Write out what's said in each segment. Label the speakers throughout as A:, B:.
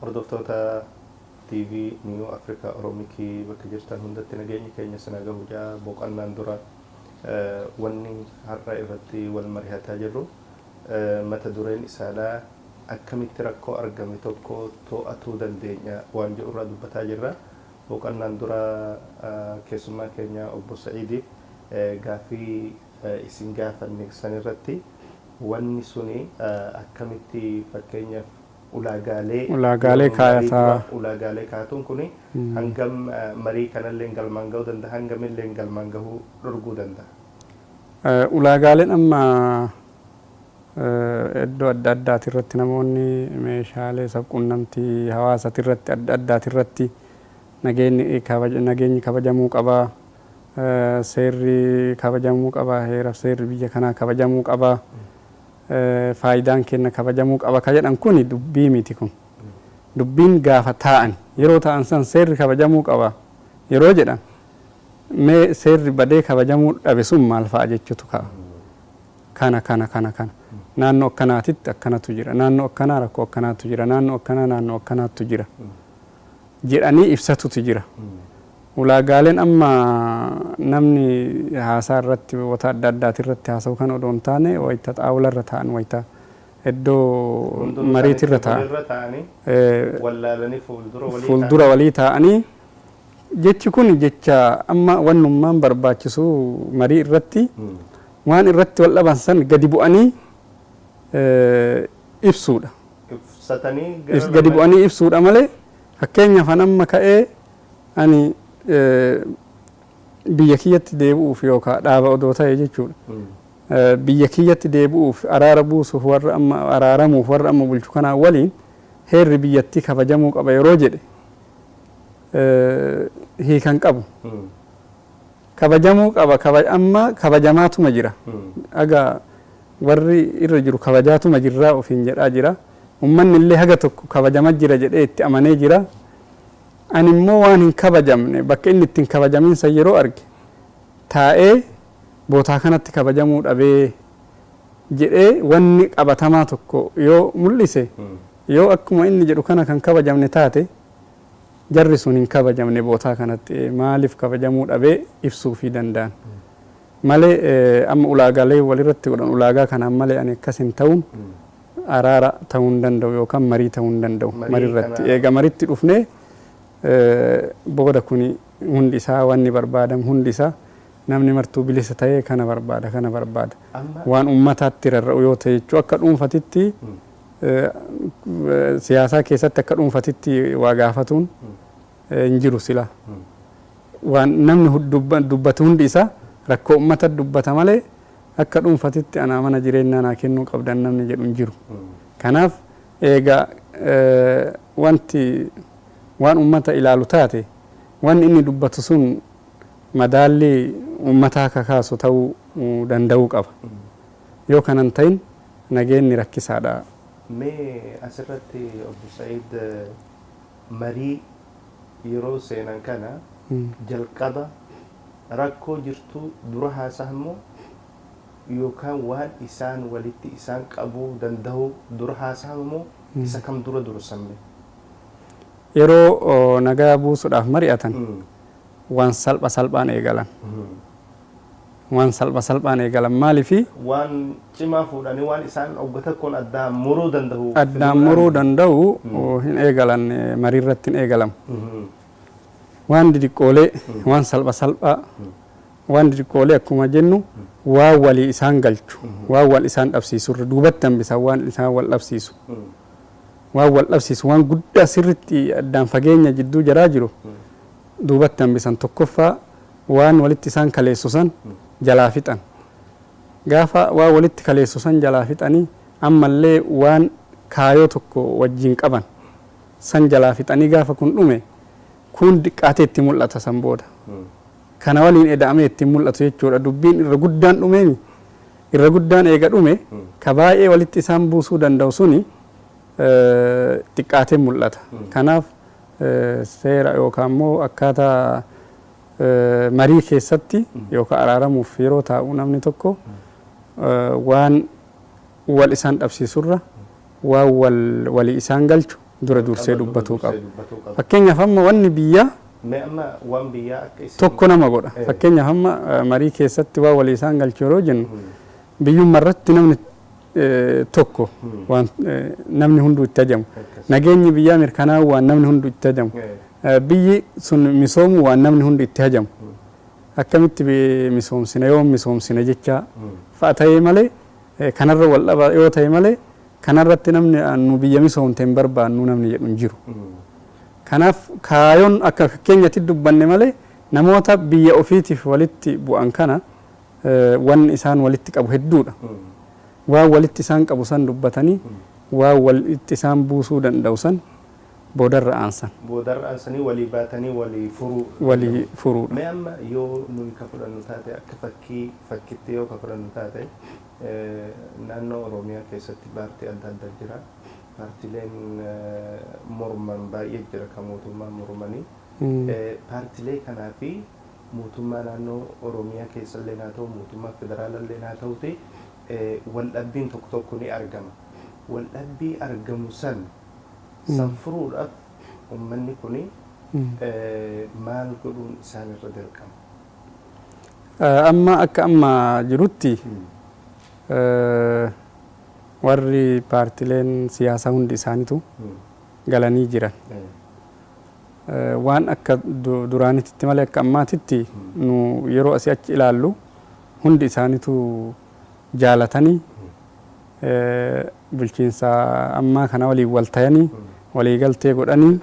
A: Hordoftoota TV New Africa Oromikii bakka jirtan hundatti nageenyi keenya sana gahu jaa. Boqonnaan dura wanni har'a irratti wal mari'ataa jirru mata dureen isaadha akkamitti rakkoo argame tokko to'atuu dandeenya waan jedhu irraa dubbataa jirra. Boqonnaan dura keessummaa keenya obbo Sa'iidiif gaaffii isin gaafanne sanirratti wanni suni akkamitti, fakkeenyaaf ulaagaalee
B: ulaagaalee
A: yeroo marii
B: kaayataa
A: dura ulaagaalee kaa'atuun kuni hangam marii kanallee galmaan gahuu danda'a, hangamillee galmaan gahuu dhorguu danda'a?
B: Ulaagaaleen amma iddoo adda addaati irratti namoonni meeshaalee sabquunnamtii hawaasati irratti adda addaati irratti nageenyi kabajamuu qaba, seerri kabajamuu qaba, heeraaf seerri biyya kanaa kabajamuu qaba, faayidaan keenya kabajamuu qaba ka jedhan kuni dubbii miti. Kun dubbiin gaafa taa'an, yeroo taa'an san seerri kabajamuu qaba yeroo jedhan, mee seerri badee kabajamuu dhabe sun maal fa'a jechuutu ka'a. Kana kana kana kana naannoo akkanaatitti akkanatu jira, naannoo akkanaa rakkoo akkanaatu jira, naannoo akkanaa naannoo akkanaatu jira jedhanii ibsatutu jira. Ulaagaaleen amma namni haasaa irratti wanta adda addaati irratti haasa'u kan odoo hin taane, wayita xaawula irra taa'an, wayita iddoo mariitirra taa'an
A: walirra ta'anii wallaalanii fuuldura walii
B: fuuldura walii taa'anii, jechi kun jecha amma wannummaan barbaachisu marii irratti waan irratti wal dhaban san gadi bu'anii ibsuudha.
A: Ibsatanii
B: gadi bu'anii ibsuudha malee, fakkeenyaaf an amma ka'ee ani biyya kiyyatti deebi'uuf yookaan dhaaba odoo ta'e jechuudha. Biyya kiyyatti deebi'uuf, araara buusuuf, warra amma araaramuuf, warra amma bulchu kanaa waliin heerri biyyattii kabajamuu qaba yeroo jedhe hiikan qabu. Kabajamuu qaba, amma kabajamaatuma jira. Aga warri irra jiru kabajaatuma jirraa ofiin jedhaa jira. Uummanni illee haga tokko kabajama jira jedhee itti amanee jira. Ani immoo waan hin kabajamne, bakka inni ittiin kabajamin san yeroo arge, taa'ee bootaa kanatti kabajamuu dhabee jedhee wanni qabatamaa tokko yoo mul'ise, yoo akkuma inni jedhu kana kan kabajamne taate, jarri sun hin kabajamne bootaa kanatti maaliif kabajamuu dhabee ibsuufii danda'an. Malee amma ulaagaalee walirratti godhan ulaagaa kanaan malee ani akkas hin ta'uun araara ta'uu hin danda'u yookaan marii ta'uu hin danda'u. Marirratti eega maritti dhufnee booda kuni hundi isaa wanni barbaadamu hundi isaa namni martuu bilisa ta'ee kana barbaada, kana barbaada. Waan ummataatti rarra'u yoo ta'e jechuu, akka dhuunfatitti siyaasaa keessatti akka dhuunfatitti waa gaafatuun hin jiru sila. Waan namni dubbatu hundi isaa rakkoo ummata dubbata malee akka dhuunfatitti anaa mana jireenyaa naa kennuu qabdan namni jedhu hin jiru. Kanaaf eega wanti waan ummata ilaalu taate, wanni inni dubbatu sun madaallii ummataa kakaasu ta'uu danda'uu qaba. Yoo kanan ta'in nageenni rakkisaadha.
A: Mee asirratti obbo Sa'iid, marii yeroo seenan kana jalqaba rakkoo jirtu dura haasahamoo yookaan waan isaan walitti isaan qabuu danda'u dura haasahamamoo, isa kam dura dursamme?
B: Yeroo nagaa buusuudhaaf mari'atan waan salpha salphaan eegalan. Waan salpha salphaan eegalan maaliifi?
A: Waan cimaa fuudhanii waan isaan ogga tokkoon addaan muruu danda'u.
B: Addaan muruu danda'u hin eegalan, marii irratti hin eegalamu. Waan didiqqoolee, waan salpha salphaa, waan didiqqoolee akkuma jennu waan walii isaan galchu, waan wal isaan dhabsiisu irra duubatti hambisan, waan isaan wal dhabsiisu. Waan wal dhabsiisu, waan guddaa sirritti addaan fageenya jidduu jaraa jiru duubatti hambisan. Tokkoffaa waan walitti isaan kaleessu san jalaa fixan. Gaafa waan walitti kaleessu san jalaa fixanii, ammallee waan kaayoo tokko wajjin qaban san jalaa fixanii, gaafa kun dhume kun diqqaatee itti mul'ata san booda. Kana waliin eda'amee ittiin mul'atu jechuudha. Dubbiin irra guddaan dhumeemi. Irra guddaan eega dhume ka baay'ee walitti isaan buusuu danda'u suni xiqqaatee mul'ata. Kanaaf seera yookaan immoo akkaataa Marii keessatti yookaan araaramuuf yeroo taa'u namni tokko waan wal isaan dhabsiisurra waan wal walii isaan galchu dura dursee dubbatuu qaba. Fakkeenyaaf amma wanni biyyaa
A: Mee amma waan biyyaa akka isin
B: tokko nama godha. Fakkeenyaaf amma marii keessatti waan walii isaan galchu yeroo jennu, biyyummaa irratti namni tokko waan namni hunduu itti hajamu. Nageenyi biyyaa mirkanaa'uu waan namni hunduu itti hajamu. Biyyi sun misoomuu waan namni hundi itti hajamu. Akkamitti misoomsina, yoom misoomsina jecha fa'a ta'ee malee, kanarra wal dhaba yoo ta'e malee, kanarratti namni nu biyya misoomte hin barbaannu namni jedhu hin jiru. Kanaaf kaayoon akka fakkeenyatti dubbanne malee, namoota biyya ofiitiif walitti bu'an kana wanni isaan walitti qabu hedduudha. Waan walitti isaan qabu san dubbatanii, waan walitti isaan buusuu danda'u san boodarra aansan.
A: Boodarra aansanii walii baatanii walii furuu.
B: Walii furuudha.
A: Mee amma yoo nuyi ka fudhannu taate, akka fakkii fakkitti yoo ka fudhannu taate, naannoo Oromiyaa keessatti paartii adda addaa jira. Paartileen morman baay'ee jira kan mootummaa mormanii. Paartilee kanaa fi mootummaa naannoo Oromiyaa keessallee haa ta'u, mootummaa federaalallee haa ta'uti, waldhabbiin tokko tokko ni argama. Waldhabbii argamu san san furuudhaaf uummanni kuni maal godhuun isaan irra dirqama?
B: Amma akka amma jirutti warri paartileen siyaasaa hundi isaaniitu galanii jiran. Waan akka duraanitti malee akka ammaatitti nu yeroo asii achi ilaallu hundi isaaniitu jaalatanii bulchiinsa ammaa kana waliin wal tayanii walii galtee godhanii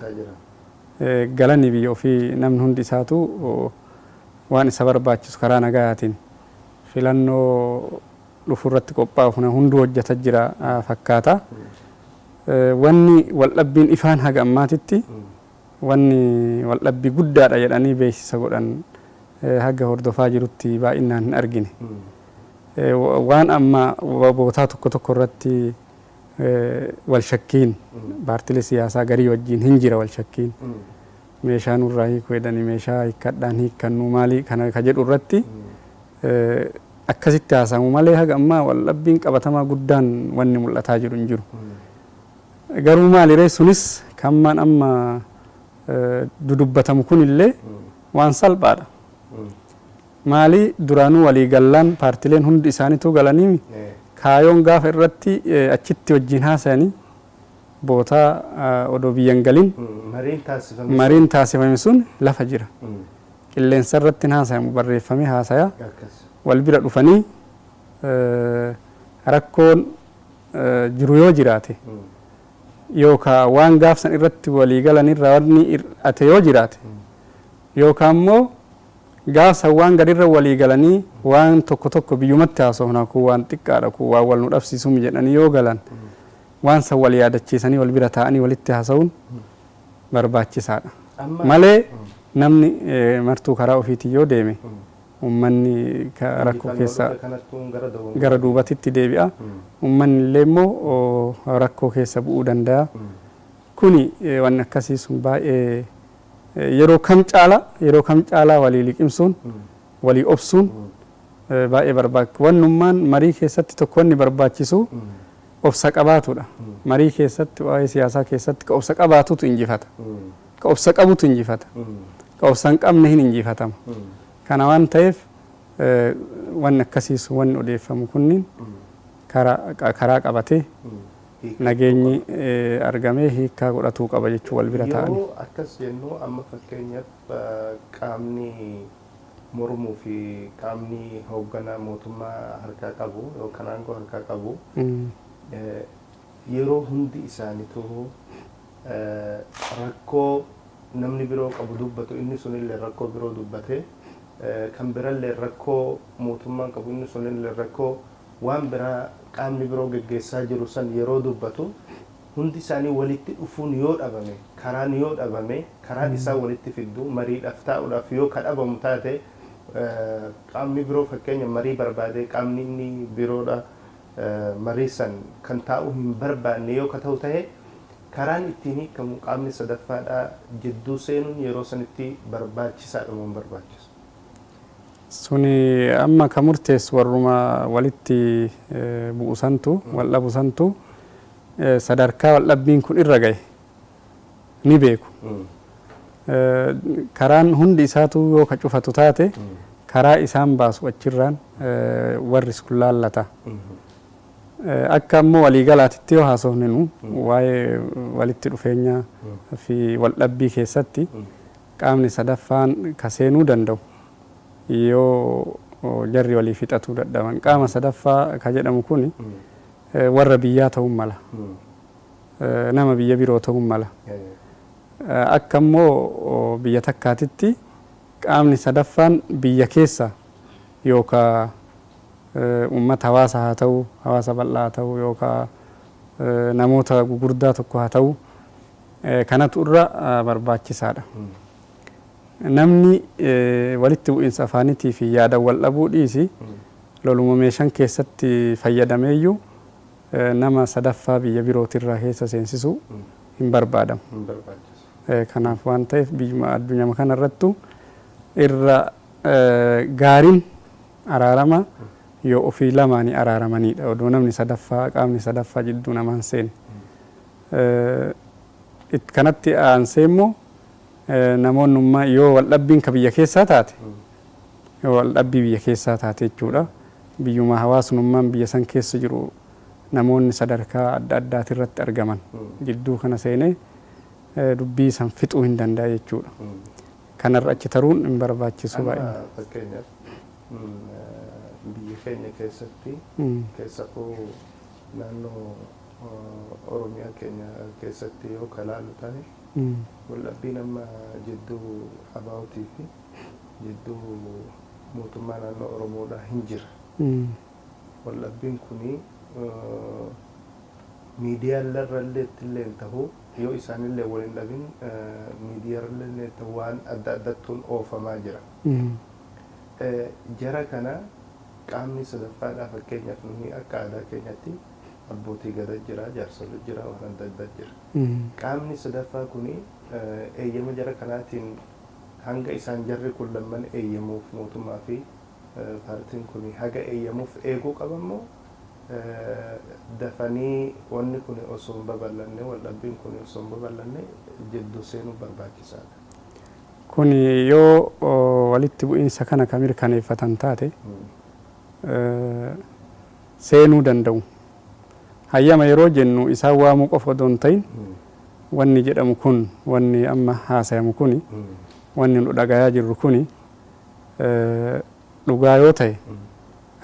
B: galanii biyya ofii namni hundi isaatu waan isa barbaachisu karaa nagayaatiin filannoo dhufu irratti qophaa'u hunduu hojjeta jira fakkaata. Wanni waldhabbiin ifaan haga ammaatitti wanni waldhabbii guddaadha jedhanii beeksisa godhan haga hordofaa jirutti baay'inaan hin argine. Waan amma bootaa tokko tokko irratti wal shakkiin paartilee siyaasaa garii wajjin hin jira wal shakkiin. Meeshaa nurraa hiikuu jedhanii, meeshaa hiikkadhaan hiikkannuu maalii kana ka jedhu irratti akkasitti haasamu malee, haga ammaa waldhabbiin qabatamaa guddaan wanni mul'ataa jiru hin jiru. Garuu maaliree, sunis kammaan amma dudubbatamu kunillee waan salphaadha. Maali, duraanuu walii gallaan paartileen hundi isaaniitu galanii kaayoon gaafa irratti achitti wajjin haasayanii bootaa odoo biyyan galin mariin taasifame sun lafa jira. Qilleensa irratti hin haasayamu, barreeffamee haasaya. Wal bira dhufanii rakkoon jiru yoo jiraate, yookaan waan gaafsan irratti walii galanirraa wanni hir'ate yoo jiraate, yookaan immoo gaafsan waan gadirra walii galanii waan tokko tokko biyyumatti haasofna, kun waan xiqqaadha, kun waan wal nu dhabsiisuu jedhanii yoo galan, waan san wal yaadachiisanii wal bira taa'anii walitti haasa'uun barbaachisaadha. Malee namni martuu karaa ofiitiin yoo deeme, uummanni rakkoo keessa gara duubatitti deebi'a. Uummanni illee immoo rakkoo keessa bu'uu danda'a. Kuni wanni akkasii sun baay'ee yeroo kam caalaa walii liqimsuun, walii obsuun baay'ee barbaachisa. Wannummaan marii keessatti tokko wanni barbaachisu obsa qabaatudha. Marii keessatti, waa'ee siyaasaa keessatti ka obsa qabaatutu injifata. Ka obsa qabutu injifata. Ka obsa hin qabne hin injifatama. Kana waan ta'eef wanni akkasii sun, wanni odeeffamu kunniin karaa qabatee nageenyi argamee hiikkaa godhatuu qaba jechuu wal bira ta'anii.
A: Yeroo akkas jennu, amma fakkeenyaaf qaamni mormuu fi qaamni hoogganaa mootummaa harkaa qabu yookaan aangoo harkaa qabu yeroo hundi isaaniitu rakkoo namni biroo qabu dubbatu, inni sunillee rakkoo biroo dubbate, kan birallee rakkoo mootummaan qabu, inni sunillee rakkoo waan biraa qaamni biroo geggeessaa jiru san yeroo dubbatu, hundi isaanii walitti dhufuun yoo dhabame, karaan yoo dhabame, karaan isaan walitti fiddu mariidhaaf taa'uudhaaf yoo ka dhabamu taate, qaamni biroo fakkeenya marii barbaade, qaamni inni biroodha marii san kan taa'uu hin barbaanne yoo ka ta'u tahe, karaan ittiin hiikamu qaamni sadaffaadhaa jidduu seenuun yeroo sanitti barbaachisaadha moo hin barbaachisu?
B: Suni amma ka murteessu warruma walitti bu'u santu, wal dhabu santu sadarkaa wal dhabbiin kun irra gahe ni beeku. Karaan hundi isaatu yoo ka cufatu taate, karaa isaan baasu achirraan warri sun laallata. Akka ammoo waliigalaatitti yoo haasofne, nu waa'ee walitti dhufeenya fi waldhabbii keessatti qaamni sadaffaan ka seenuu danda'u yoo jarri walii fixatuu dadhaban. Qaama sadaffaa ka jedhamu kun warra biyyaa ta'uu mala. Nama biyya biroo ta'uu mala. Akka immoo biyya takkaatitti qaamni sadaffaan biyya keessa yookaa uummata, hawaasa haa ta'u, hawaasa bal'aa haa ta'u, yookaa namoota gugurdaa tokko haa ta'u, kanatu irra barbaachisaadha. Namni walitti bu'iinsa afaaniitii fi yaada wal dhabuu dhiisi, loluma meeshaan keessatti fayyadameeyyuu nama sadaffaa biyya birootirraa keessa seensisuu hin barbaadamu. Kanaaf waan ta'eef, biyyuma addunyaa kana irrattu irra gaariin araarama yoo ofii lamaanii araaramanidha. Odoo namni sadaffaa, qaamni sadaffaa jidduu namaan seene. Kanatti aansee immoo namoonnummaa yoo waldhabbiin ka biyya keessaa taate, yoo waldhabbii biyya keessaa taate jechuudha. Biyyuma hawaasnummaan biyya san keessa jiru namoonni sadarkaa adda addaatirratti argaman jidduu kana seenee dubbii san fixuu hin danda'a jechuudha. Kanarra achi taruun hin barbaachisu baay'ee.
A: Fakkeenyaaf, biyya keenya keessatti, keessattuu naannoo Oromiyaa keenya keessatti yoo ka laalu tahe, waldhabbiin amma jidduu ABO'tii fi jidduu mootummaa naannoo Oromoodhaa hin jira. Waldhabbiin kuni miidiyaallee illee ta'u, yoo isaanillee waliin dhabin, miidiyaallee ta'u, waan adda addattuun oofamaa jira. Jara kana qaamni sadaffaadhaa, fakkeenyaaf nuyi akka aadaa keenyatti abbootii gadaa jira, jaarsolii jira, waan adda addaa jira. Qaamni sadaffaa kuni eeyyama jara kanaatiin, hanga isaan jarri kun lamman eeyyamuuf, mootummaa fi paartiin kun haga eeyyamuuf eeguu qabammoo, dafanii wanni kun osoo hin babal'anne, waldhabbiin kun osoo hin babal'anne jidduu seenuu barbaachisaadha?
B: Kun yoo walitti bu'iinsa kana ka mirkaneeffatan taate seenuu danda'u. Hayyama yeroo jennu isaan waamuu qofa odoo hin ta'in, wanni jedhamu kun, wanni amma haasayamu kuni, wanni nu dhagayaa jirru kuni dhugaa yoo ta'e,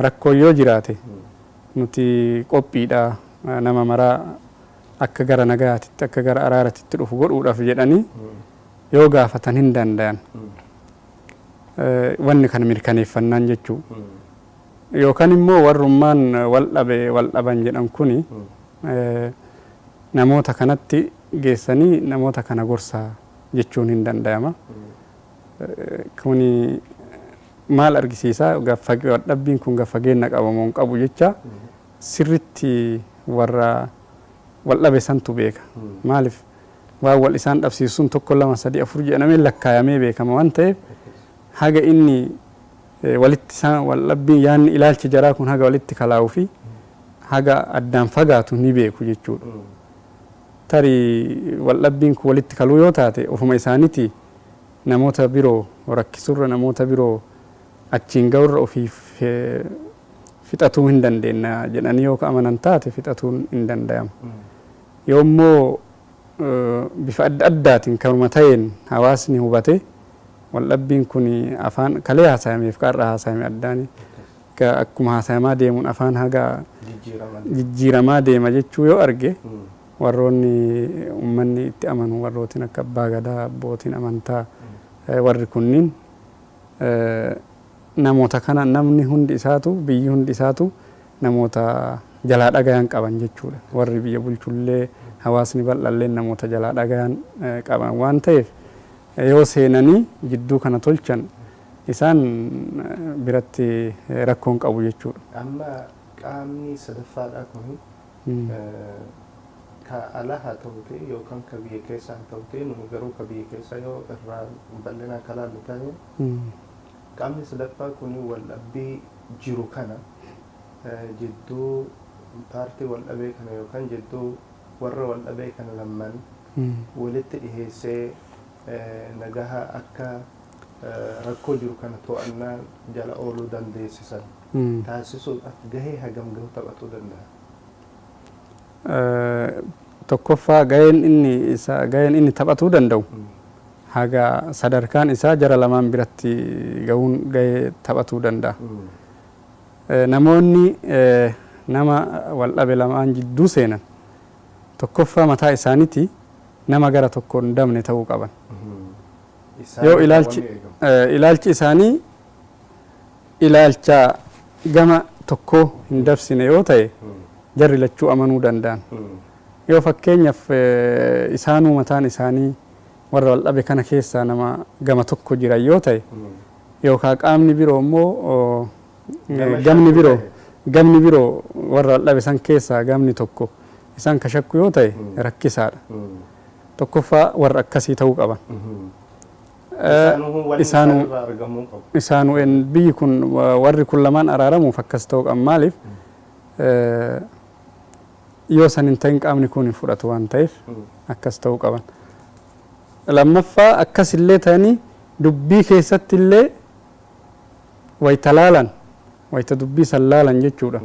B: rakkoo yoo jiraate, nuti qophiidha nama maraa akka gara nagayaatitti, akka gara araaratitti dhufu godhuudhaaf jedhanii yoo gaafatan hin dandayan. Wanni kana mirkaneeffannaan jechuu. Yookaan immoo warrummaan wal dhabe, wal dhaban jedhan kuni namoota kanatti geessanii namoota kana gorsaa jechuun hin danda'ama. Kuni maal argisiisa? Waldhabbiin kun gad fageenya qaba moo hin qabu jecha sirritti warra wal dhabe santu beeka. Maaliif, waan wal isaan dhabsiisu sun tokko, lama, sadi, afur jedhamee lakkaayamee beekama waan ta'eef, haga inni walitti isaan waldhabbiin yaanni ilaalchi jaraa kun haga walitti kalaa'uu fi haga addaan fagaatu ni beeku jechuudha. Tarii waldhabbiin kun walitti kaluu yoo taate, ofuma isaaniiti namoota biroo rakkisurra, namoota biroo achiin ga'urra ofiif fixatuu hin dandeenya jedhanii yoo amanan taate, fixatuun hin danda'ama. Yoo immoo bifa adda addaatiin kanuma ta'een hawaasni hubate, waldhabbiin kun afaan kalee haasayameef qarra haasayame addaani, akkuma haasayamaa deemuun afaan haga jijjiiramaa deema jechuu yoo arge, warroonni uummanni itti amanu, warrootiin akka abbaa gadaa, abbootiin amantaa, warri kunniin namoota kana, namni hundi isaatu, biyyi hundi isaatu namoota jalaa dhagayan qaban jechuudha. Warri biyya bulchullee, hawaasni bal'allee namoota jalaa dhagayan qaban waan ta'eef, yoo seenanii jidduu kana tolchan isaan biratti rakkoon qabu jechuudha.
A: Amma qaamni sadaffaadhaa kun ka alaa haa ta'u ta'e yookaan ka biyya keessaa haa ta'u ta'e, nu garuu ka biyya keessaa yoo irraa bal'inaan ka laallu ta'e, Qaamni sadaffaa kun waldhabbii jiru kana jidduu paartii waldhabee kana yookaan jidduu warra waldhabee kana lamman walitti dhiheessee nagaha akka rakkoo jiru kana to'annaa jala ooluu dandeessisan taasisuudhaaf gahee hagam gahu taphatuu danda'a?
B: Tokkoffaa, gaheen inni taphatuu danda'u haga sadarkaan isaa jara lamaan biratti gahuun gahee taphatuu danda'a. Namoonni nama wal dhabe lamaan jidduu seenan tokkoffaa mataa isaaniiti nama gara tokkoon hin dabne ta'uu qaban. Yoo ilaalchi isaanii ilaalcha gama tokkoo hin dabsine yoo ta'e, jarri lachuu amanuu danda'an. Yoo fakkeenyaaf isaanuu mataan isaanii warra wal dhabe kana keessaa nama gama tokko jiran yoo ta'e, yookaan qaamni biroo immoo gamni biroo warra wal dhabe san keessaa gamni tokko isaan ka shakku yoo ta'e, rakkisaadha. Tokkoffaa, warra akkasii ta'uu qaban. Isaanuu biyyi kun, warri kun lamaan araaramuuf akkas ta'uu qaban. Maaliif? Yoo san hin ta'in qaamni kun hin fudhatu waan ta'eef akkas ta'uu qaban. Lammaffaa, akkas illee ta'anii dubbii keessatti illee wayita laalan, wayita dubbii san laalan jechuudha.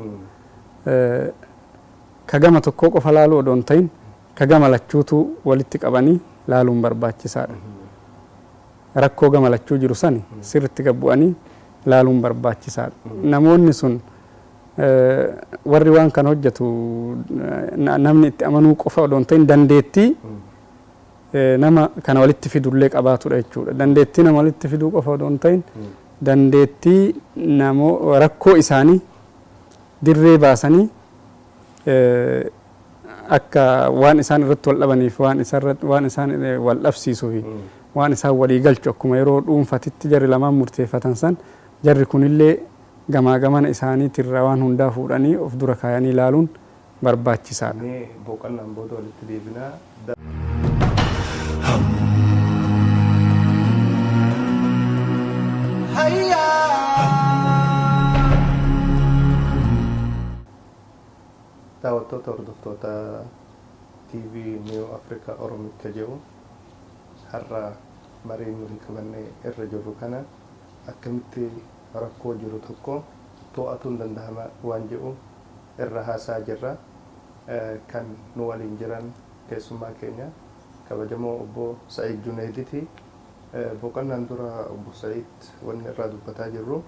B: Ka gama tokkoo qofa laaluu odoo hin ta'in, ka gama lachuutu walitti qabanii laaluun barbaachisaadha. Rakkoo gama lachuu jiru sani sirritti gad bu'anii laaluun barbaachisaadha. Namoonni sun, warri waan kana hojjetu, namni itti amanuu qofa odoo hin ta'in dandeettii nama kana walitti fidullee qabaatudha jechuudha. Dandeettii nama walitti fiduu qofa odoo hin ta'in dandeettii namoo rakkoo isaanii dirree baasanii akka waan isaan irratti wal dhabaniif, waan isaan wal dhabsiisuu fi waan isaan walii galchu, akkuma yeroo dhuunfatitti jarri lamaan murteeffatan san, jarri kunillee gamaa gamana isaaniitirraa waan hundaa fuudhanii of dura kaayanii ilaaluun barbaachisaadha.
A: Mee boqonnaan booda walitti deebinaa. Daawwattoota, hordoftoota TV New Africa Oromicha jedhu, har'a mariin nuti qabannee irra jirru kana akkamitti rakkoo jiru tokko to'atuun danda'ama waan jedhu irra haasaa jirra. Kan nu waliin jiran keessummaa keenya kabajamoo obbo Sa'iid Juneediti. Boqonnaan dura obbo Sa'iid, wanni irraa dubbataa jirru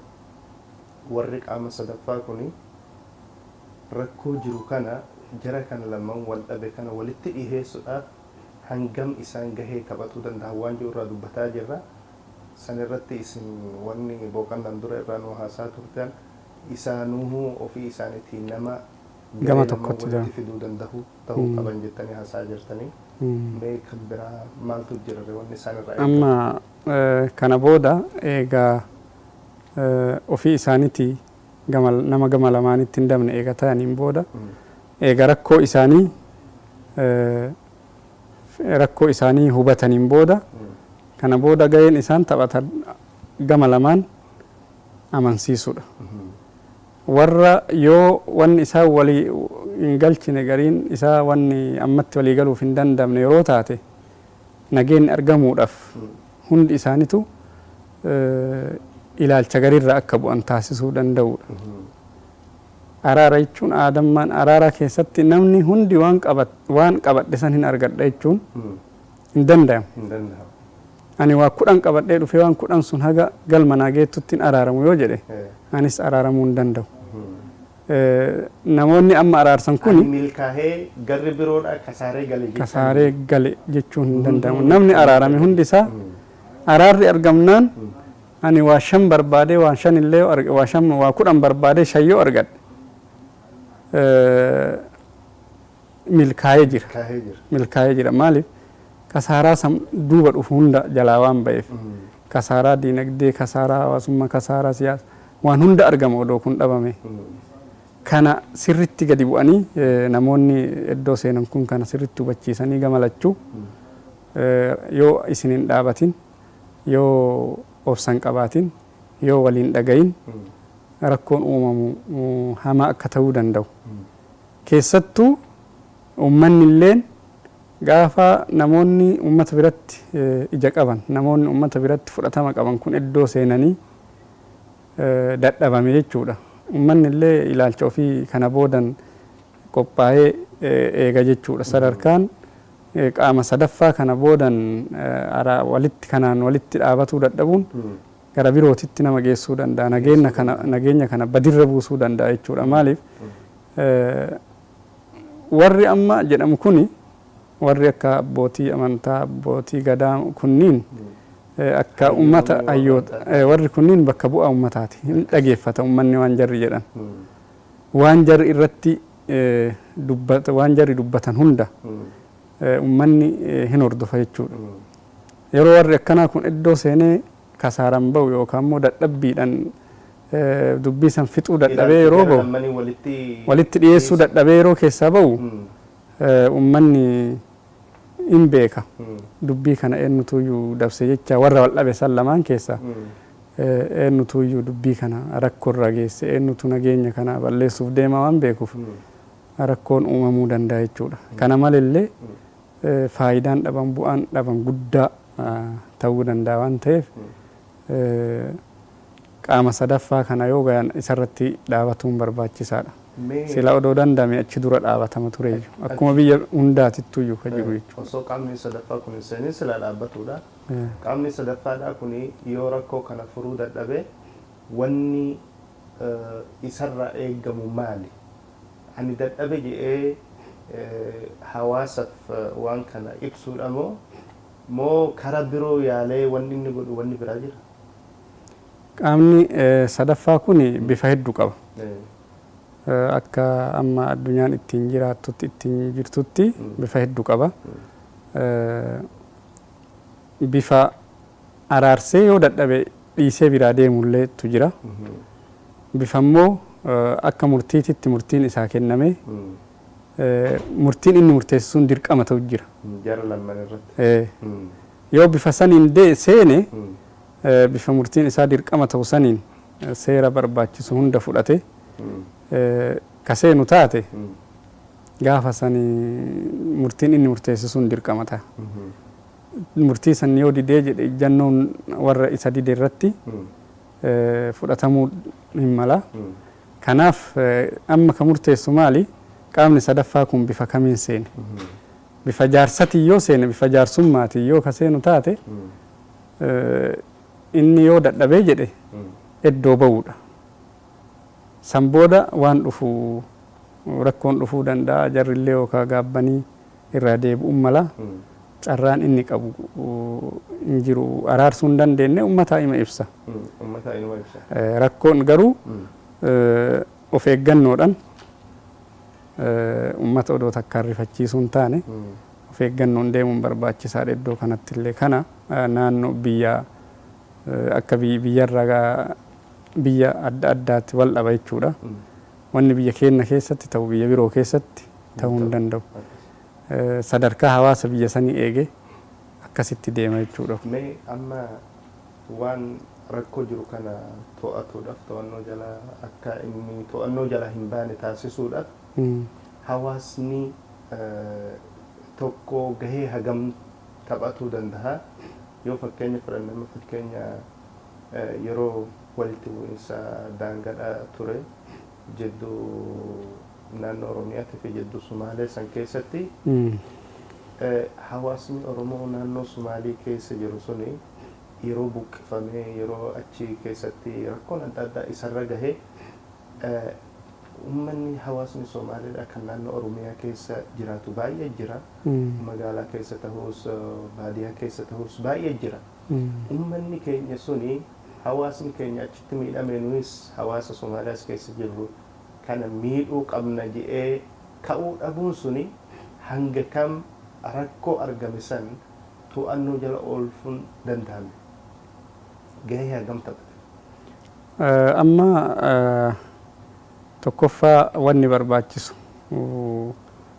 A: warri qaama sadaffaa kuni rakkoo jiru kana, jara kana lamaan wal dhabe kana walitti dhiheessuudhaaf hangam isaan gahee taphatuu danda'an waan jiru irraa dubbataa jirra. San irratti isin wanni boqonnaan dura irraa nu haasaa turtan isaanuhuu ofii isaaniitii nama
B: gama tokkotti
A: walitti fiduu danda'u ta'uu qaban jettanii haasaa jirtanii. Mee kan biraa maaltu jira wanni isaan irraa
B: eegamu? Amma kana booda eegaa ofii isaaniitii gama nama gama lamaanitti hin dabne eega ta'aniin booda, eega rakkoo isaanii hubataniin booda, kana booda gaheen isaan taphatan gama lamaan amansiisuudha. Warra yoo wanni isaan walii hin galchine, gariin isaa wanni ammatti walii galuuf hin dandamne yeroo taate, nageenyi argamuudhaaf hundi isaanitu ilaalcha gariirraa akka bu'an taasisuu danda'uudha. Araara jechuun aadammaan araara keessatti namni hundi waan qabadhe san hin argadha jechuun hin danda'amu.
A: Hin danda'amu.
B: Ani waa 10 qabadhee dhufee waan 10 sun haga galma naa geettutti hin araaramu yoo jedhe, anis araaramuu hin danda'u. Namoonni amma araarsan
A: kuni milkaa'ee garri biroodha kasaaree gale jechuun.
B: Kasaaree gale jechuun hin danda'amu. Namni araarame hundi isaa araarri argamnaan, ani waa shan barbaadee waa shan illee waa shan, waa 10 barbaadee shan yoo argadhe, milkaa'ee jira.
A: Milkaa'ee jira.
B: Milkaa'ee jira. Maaliif? Kasaaraa san duuba dhufu hunda jalaa waan ba'eef. Kasaaraa diinagdee, kasaaraa hawaasummaa, kasaaraa siyaasa, waan hunda argama odoo kun dhabame. Kana sirritti gadi bu'anii namoonni iddoo seenan kun kana sirritti hubachiisanii gama lachuu yoo isin hin dhaabatin, yoo obsan qabaatin, Yoo waliin dhagayin rakkoon uumamu hamaa akka ta'uu danda'u. Keessattuu uummanni illeen gaafa namoonni uummata biratti ija qaban, namoonni uummata biratti fudhatama qaban kun iddoo seenanii dadhabame jechuudha. Uummanni illee ilaalcha ofii kana boodan qophaa'ee eega jechuudha. Sadarkaan qaama sadaffaa kana boodan walitti kanaan walitti dhaabatuu dadhabuun gara birootitti nama geessuu danda'a. Nageenya kana badirra buusuu danda'a jechuudha. Maaliif, warri amma jedhamu kuni, warri akka abbootii amantaa, abbootii gadaa kunniin, akka ummata hayyoota, warri kunniin bakka bu'aa ummataati. Hin dhageeffata ummanni waan jarri jedhan. Waan jarri irratti dubbata, waan jarri dubbatan hunda ummanni hin hordofa jechuudha. Yeroo warri akkanaa kun iddoo seenee kasaaran ba'u yookaan immoo dadhabbiidhaan dubbii san fixuu dadhabee yeroo ba'u, walitti dhiyeessuu dadhabee yeroo keessaa ba'u, ummanni hin beeka. Dubbii kana eenyutuyyuu dabse jecha, warra wal dhabe san lamaan keessaa eenyutuyyuu dubbii kana rakkoorra geesse, eenyutu nageenya kana balleessuuf deema waan beekuuf rakkoon uumamuu danda'a jechuudha. Kana malillee faayidaan dhaban, bu'aan dhaban guddaa ta'uu danda'a waan ta'eef, qaama sadaffaa kana yoo gayan isarratti dhaabatuun barbaachisaadha. Sila odoo danda'ame achi dura dhaabatama tureeyyu. Akkuma biyya hundaatittuyyuu ka jiru jechuudha.
A: Osoo qaamni sadaffaa kun hin seenin sila dhaabbatudha. Qaamni sadaffaadhaa kun yoo rakkoo kana furuu dadhabe, wanni isarraa eeggamu maali? Ani dadhabe jedhee hawaasaaf waan kana ibsuudha moo karaa biroo yaalee wanni inni godhu wanni biraa jira?
B: Qaamni sadaffaa kun bifa hedduu qaba. Akka amma addunyaan ittiin jiraattutti, ittiin jirtutti bifa hedduu qaba. Bifa araarsee yoo dadhabe dhiisee biraa deemulleetu jira. Bifa immoo akka murtiititti murtiin isaa kenname, murtiin inni murteessu sun dirqama ta'u jira.
A: Jara lamman irratti.
B: Yoo bifa saniin seene, bifa murtiin isaa dirqama ta'u saniin seera barbaachisu hunda fudhate ka seenu taate, gaafa sani murtiin inni murteessu sun dirqama ta'a. Murtii san yoo didee jedhe, ijjannoon warra isa dide irratti fudhatamuu hin mala. Kanaaf amma ka murteessu maali? Qaamni sadaffaa kun bifa kamiin seene? Bifa jaarsatiin yoo seene, bifa jaarsummaatiin yoo ka seenu taate, inni yoo dadhabee jedhe iddoo ba'uudha. San booda waan dhufu rakkoon dhufuu danda'a. Jarrillee yookaan gaabbanii irraa deebi'uun mala. Carraan inni qabu hin jiru. Araarsuu hin dandeenye, uummataa ima ibsa.
A: Uummataa inuma ibsa.
B: Rakkoon garuu of eeggannoodhaan, uummata odoo takkaan rifachiisuu hin taane, of eeggannoon deemuun barbaachisaadha iddoo kanatti illee. Kana naannoo biyya akka biyyarraa biyya adda addaatti wal dhaba jechuudha. Wanni biyya keenya keessatti ta'u biyya biroo keessatti ta'uu hin danda'u. Sadarkaa hawaasa biyya sanii eegee akkasitti deema jechuudha.
A: Mee amma waan rakkoo jiru kana to'atuudhaaf, to'annoo jala akka inni to'annoo jala hin baane taasisuudhaaf, hawaasni tokko gahee hagam taphatuu danda'a? Yoo fakkeenya fudhanne, amma fakkeenya yeroo walitti bu'iinsa daangadhaa ture jidduu naannoo Oromiyaatii fi jidduu Sumaalee san keessatti, hawaasni Oromoo naannoo Sumaalii keessa jiru suni yeroo buqqifamee, yeroo achi keessatti rakkoon adda addaa isarra gahee, uummanni, hawaasni Somaaliidha kan naannoo Oromiyaa keessa jiraatu baay'ee jira. Magaalaa keessa ta'us, baadiyyaa keessa ta'us baay'ee jira. Uummanni keenya suni, hawaasni keenya achitti miidhame, nuyis hawaasa Somaaliyaas keessa jirru kana miidhuu qabna jedhee ka'uu dhabuun suni hanga kam rakkoo argame san to'annoo jala oolfuun danda'ame? Gahee hagam taphate?
B: Amma tokkoffaa wanni barbaachisu,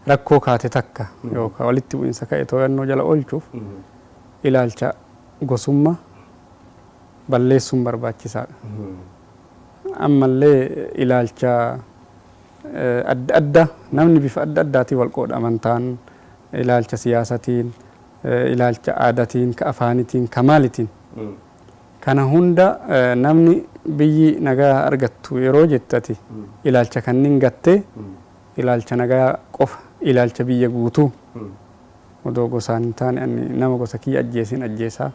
B: rakkoo kaate takka yookaan walitti bu'iinsa ka'e to'annoo jala oolchuuf, ilaalcha gosummaa, Balleessuun barbaachisaadha. Ammallee ilaalcha adda addaa namni bifa adda addaatiin wal qooda, amantaan, ilaalcha siyaasatiin, ilaalcha aadaatiin, ka afaanitiin, ka maalitiin. Kana hunda namni biyyi nagaa argattu yeroo jettati ilaalcha kanniin gattee ilaalcha nagaa qofa, ilaalcha biyya guutuu, odoo gosaan hin taane, ani nama gosa kiyya ajjeesin ajjeesaa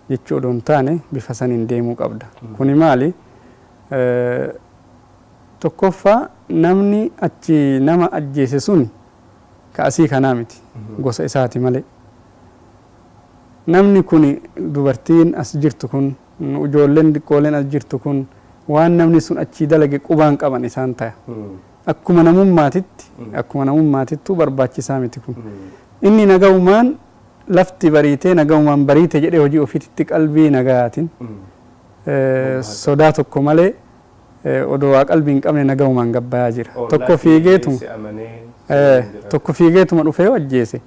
B: jechuu odoo hin taane, bifa saniin deemuu qabda. Kuni maali? Tokkoffaa, namni achi nama ajjeese suni ka asii kanaa miti, gosa isaati malee. Namni kun, dubartiin as jirtu kun, ijoolleen xiqqooleen as jirtu kun, waan namni sun achii dalage qubaan qaban isaan taya. Akkuma namummaatitti, akkuma namummaatittuu barbaachisaa miti kun. Inni nagaumaan lafti bariitee nagaumaan bariite jedhee hojii ofiititti qalbii nagayaatiin, sodaa tokko malee, odoo waa qalbii hin qabne nagaumaan gabbayaa jira. Tokko fiigeetuma tokko fiigeetuma dhufee yoo ajjeese,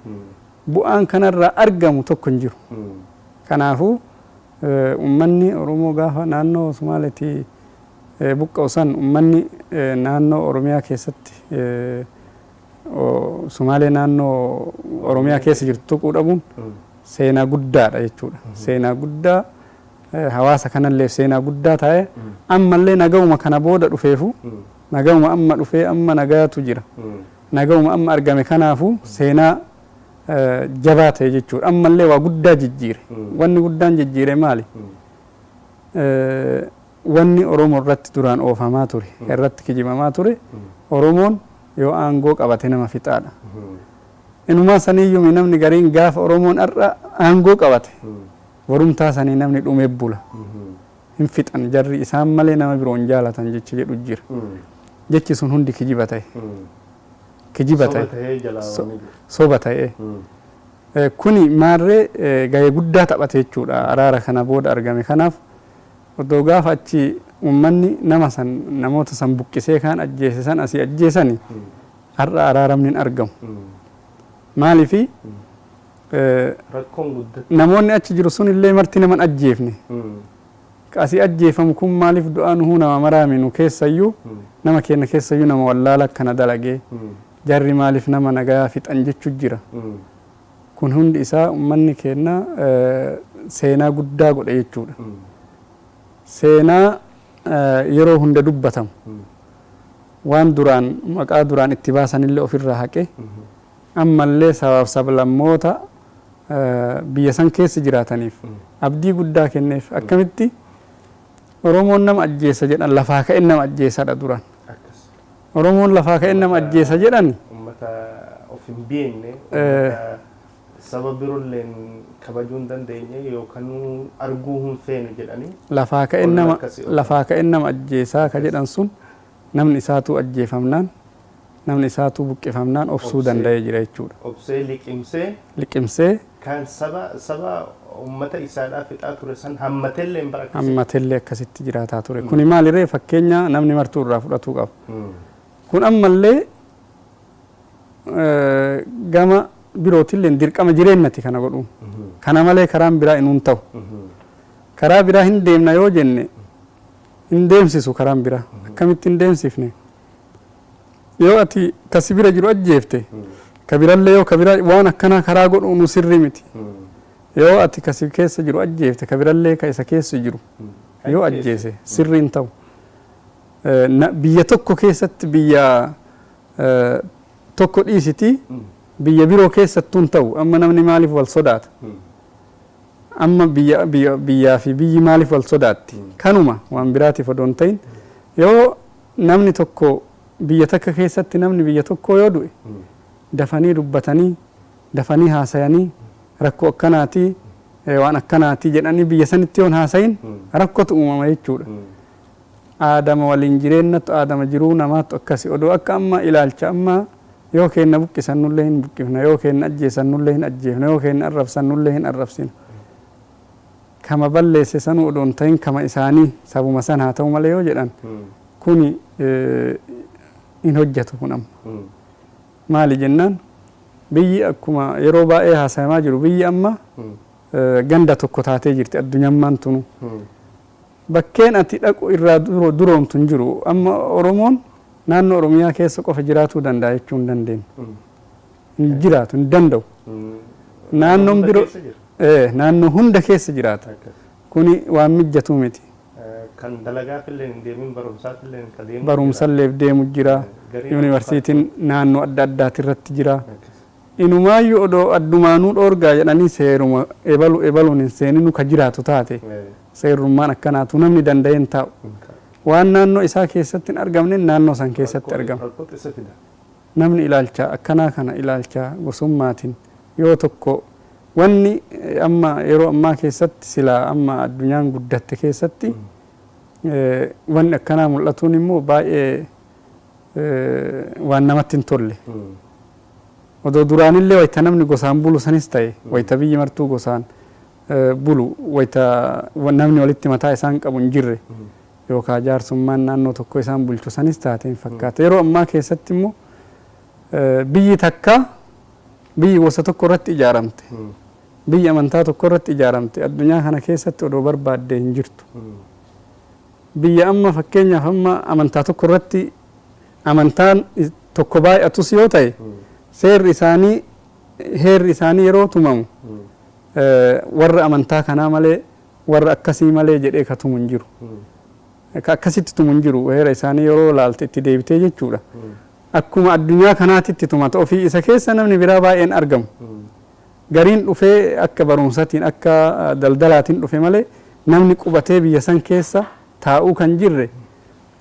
B: bu'aan kanarraa argamu tokko hin jiru. Kanaafuu uummanni Oromoo gaafa naannoo Somaaleetii buqqa'u san, uummanni naannoo Oromiyaa keessatti, Sumaalee naannoo Oromiyaa keessa jirtu tuquu dhabuun seenaa guddaadha jechuudha. Seenaa guddaa hawaasa kanallee seenaa guddaa ta'e. Ammallee nagauma kana booda dhufeefu, nagauma amma dhufee, amma nagaatu jira. Nagauma amma argame kanaafu seenaa jabaa ta'e jechuudha. Ammallee waa guddaa jijjiire. Wanni guddaan jijjiire maali? Wanni Oromoo irratti duraan oofamaa ture, irratti kijibamaa ture, Oromoon yoo aangoo qabate nama fixaadha. Inumaa saniyyuu namni gariin gaafa Oromoon har'a aangoo qabate, borumtaa sanii namni dhumee bula. Hin fixan jarri, isaan malee nama biroo hin jaalatan jechi jedhu jira. Jechi sun hundi kijiba ta'e. Kijiba ta'e. Soba ta'e. Kuni maarree gahee guddaa taphate jechuudha araara kana booda argame kanaaf. Odoo gaafa achi uummanni nama san, namoota san buqqisee kaan ajjeese san asii ajjeesani, har'a araaramni hin argamu. Maaliifi?
A: Rakkoon guddatti.
B: Namoonni achi jiru sun illee marti nama hin ajjeefne. Asii ajjeefamu kun maaliif du'aa nuhuu nama maraami, nu keessayyuu, nama keenya keessayyuu nama wallaala akkana dalagee, jarri maaliif nama nagayaa fixan jechu jira. Kun hundi isaa uummanni keenya seenaa guddaa godhe jechuudha. Seenaa yeroo hunda dubbatamu, waan duraan maqaa duraan itti baasanillee ofirraa haqe, ammallee sabaaf sablammoota biyya san keessa jiraataniif abdii guddaa kenneef. Akkamitti Oromoon nama ajjeesa jedhan? Lafaa ka'e nama ajjeesadha duraan. Oromoon lafaa ka'e nama ajjeesa jedhan.
A: Uummata of hin beekne, uummata saba biroolleen kabajuu hin dandeenye yookaan arguu hin feenu jedhanii.
B: Lafaa ka'e nama, lafaa ka'e nama ajjeesaa ka jedhan sun, namni isaatuu ajjeefamnaan, namni isaatuu buqqifamnaan obsuu danda'ee jira jechuudha.
A: Obsee liqimsee.
B: Liqimsee.
A: Kan saba uummata isaadhaa fixaa ture san hammatellee hin bara.
B: Hammatellee akkasitti jiraataa ture. Kuni maaliree, fakkeenya namni martuu irraa fudhatuu qaba. Kun ammallee gama birootillee dirqama jireennati kana godhuun. Kana malee karaan biraa inuun ta'u. Karaa biraa hin deemna yoo jenne, hin deemsisu karaan biraa. Akkamitti hin deemsifne? Yoo ati kasi bira jiru ajjeefte, ka birallee yoo ka biraa waan akkanaa karaa godhu nu sirrii miti. Yoo ati kasi keessa jiru ajjeefte, ka birallee ka isa keessa jiru yoo ajjeese sirrii hin ta'u. Biyya tokko keessatti, biyya tokko dhiisitii, biyya biroo keessattuu hin ta'u. Amma namni maaliif wal sodaata? Amma biyya biyyaa fi biyyi maaliif wal sodaatti? Kanuma, waan biraatiif odoo hin ta'in, yoo namni tokko biyya takka keessatti, namni biyya tokkoo yoo du'e, dafanii dubbatanii, dafanii haasayanii, rakkoo akkanaatii, waan akkanaatii jedhanii biyya sanitti yoon haasayin, rakkootu uumama jechuudha. Aadama waliin jireennattu, aadama jiruu namaattu akkasi. Odoo akka amma ilaalcha amma yoo keenna buqqisan nullee hin buqqifna, yoo keenna ajjeesan nullee hin ajjeefna, yoo keenna arrabsan nullee hin arrabsina. Kama balleesse sanuu odoo hin ta'in, kama isaanii sabuma san haa ta'u malee yoo jedhan, kuni hin hojjetu kun amma. Maali jennaan, biyyi akkuma yeroo baay'ee haasayamaa jiru, biyyi amma ganda tokko taatee jirti addunyammaan tunu. Bakkeen ati dhaqu irraa duroomtu hin jiru. Amma Oromoon naannoo Oromiyaa keessa qofa jiraatuu danda'a jechuu hin dandeenyu. Hin jiraatu, hin danda'u. Naannoon biroo naannoo hunda keessa jiraata. Kuni waan mijatuu miti.
A: Kan dalagaaf illee hin deemin, barumsaaf illee kan deemu.
B: Barumsalleef deemu jira. Yuunivarsiitiin naannoo adda addaati irratti jira. Inumaayyuu odoo addumaanuu dhoorgaa jedhanii seeruma ebalu ebaluun hin seeninu ka jiraatu taate, seerummaan akkanaatu namni danda'ee hin taa'u. Waan naannoo isaa keessatti hin argamne naannoo san keessatti argama. Namni ilaalcha akkanaa kana, ilaalcha gosummaatiin yoo tokko, wanni amma yeroo ammaa keessatti, silaa amma addunyaan guddatte keessatti wanni akkanaa mul'atuun immoo baay'ee waan namatti hin tolle. Odoo duraanillee wayita namni gosaan bulu sanis ta'e, wayita biyyi martuu gosaan bulu, wayita namni walitti mataa isaan qabu hin jirre yookaan jaarsummaan naannoo tokko isaan bulchu sanis taate hin fakkaata. Yeroo ammaa keessatti immoo biyyi takka, biyyi gosa tokko irratti ijaaramte, biyyi amantaa tokko irratti ijaaramte addunyaa kana keessatti odoo barbaaddee hin jirtu. Biyya amma fakkeenyaaf amma amantaa tokko irratti, amantaan tokko baay'atus yoo ta'e, seerri isaanii, heerri isaanii yeroo tumamu warra amantaa kanaa malee, warra akkasii malee jedhee ka tumu hin jiru. Ka akkasitti tumu hin jiru heera isaanii yeroo laalte itti deebitee jechuudha. Akkuma addunyaa kanaatitti tumata, ofii isa keessa namni biraa baay'een argamu. Gariin dhufee akka barumsatiin, akka daldalaatiin dhufe malee, namni qubatee biyya san keessa taa'uu kan jirre,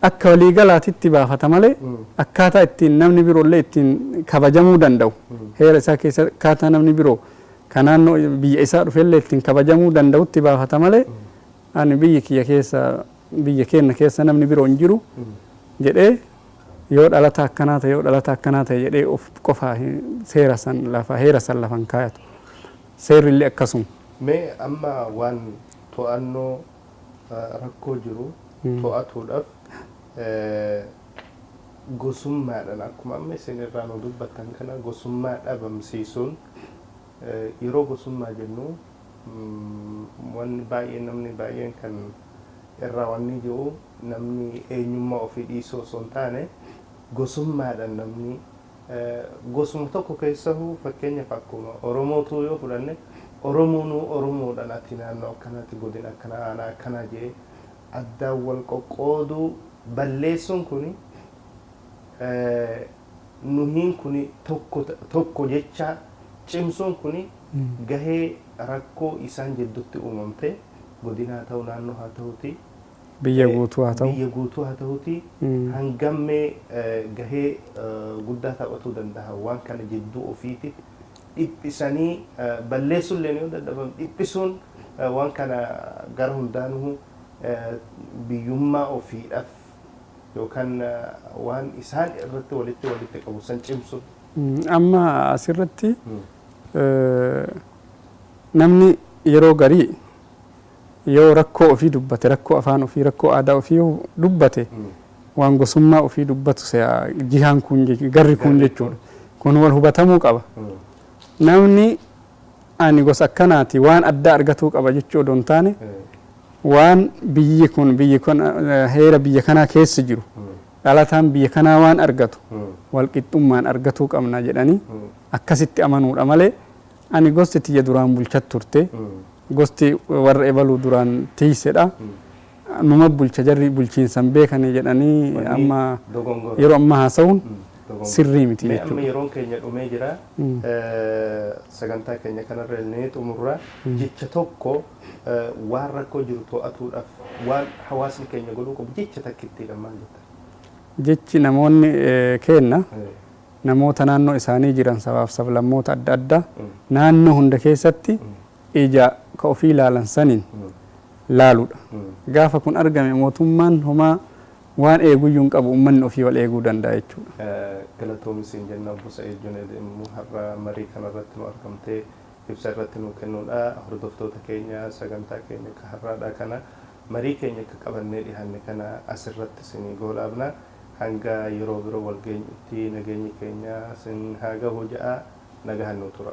B: akka waliigalaatitti baafata malee, akkaataa ittiin namni biroollee ittiin kabajamuu danda'u, heera isaa keessa akkaataa namni biroo ka naannoo biyya isaa dhufellee ittiin kabajamuu danda'utti baafata malee, ani biyyi kiyya keessa, biyya keenya keessa namni biroo hin jiru jedhee, yoo dhalata akkanaa ta'e, yoo dhalata akkanaa ta'e jedhee of qofaa seera san lafa, heera san lafan kaayatu. Seerri illee akkasuma.
A: Mee amma waan to'annoo rakkoo jiru to'atuudhaaf gosummaadhaan, akkuma amma isin irraa nu dubbattan kana, gosummaa dhabamsiisuun, yeroo gosummaa jennu wanni baay'een, namni baay'een kan irraa wanni jiru, namni eenyummaa ofii dhiisuu osoo hin taane, gosummaadhaan namni gosuma tokko keessahuu, fakkeenyaaf akkuma Oromootuu yoo fudhanne, Oromoonuu Oromoodhaan ati naannoo akkanaati, godina akkanaa, aanaa akkanaa jedhee addaan wal qoqqooduu balleessuun kuni, nuhiin kuni tokko tokko jecha cimsuun kuni gahee rakkoo isaan jidduutti uumamte, godina haa ta'u, naannoo haa ta'uti,
B: Biyya guutuu haa ta'u.
A: Biyya guutuu haa ta'uti, hangammee gahee guddaa taphatuu danda'a waan kana jidduu ofiiti dhiphisanii balleessuullee yoo dadhaban, dhiphisuun waan kana gara hundaanuu biyyummaa ofiidhaaf yookaan waan isaan irratti walitti qabu san cimsu.
B: Amma asirratti namni yeroo garii yoo rakkoo ofii dubbate, rakkoo afaan ofii, rakkoo aadaa ofii yoo dubbate, waan gosummaa ofii dubbatu jihaan kun, garri kun jechuudha. Kun wal hubatamuu qaba. Namni ani gosa akkanaati, waan addaa argatuu qaba jechuu odoo hin taane, waan biyyi kun heera biyya kanaa keessa jiru, dhalataan biyya kanaa waan argatu walqixxummaan argatuu qabna jedhanii akkasitti amanuudha malee, ani gosti tiyya duraan bulchat turte, gosti warra ebaluu duraan tiisedha, numa bulcha, jarri bulchiinsan beekanii jedhanii amma yeroo ammaa haasa'uun sirrii miti
A: jechuudha. Amma yeroon keenya dhumee jira. Sagantaa keenya kanarra illee xumurra. Jecha tokko, waan rakkoo jiru to'atuudhaaf waan hawaasni keenya godhuu qabu jecha takkittiidha maal jetta?
B: Jechi namoonni keenna namoota naannoo isaanii jiran, sabaaf sablammoota adda addaa naannoo hunda keessatti ija ka ofii ilaalan saniin laaluudha. Gaafa kun argame, mootummaan homaa waan eeguyyuu hin qabu, uummanni ofii wal eeguu danda'a jechuudha.
A: Galatoomi siin jenna, obbo Sa'id Junaid, immoo har'a marii kanarratti nu argamtee ibsa irratti nu kennuudha. Hordoftoota keenya, sagantaa keenya ka har'aadha kana, marii keenya akka qabannee dhiyaanne kana asirratti isinii goolaabna. Hanga yeroo biroo wal geenyutti nageenyi keenya sin haa gahu ja'a, nagahan nu tura.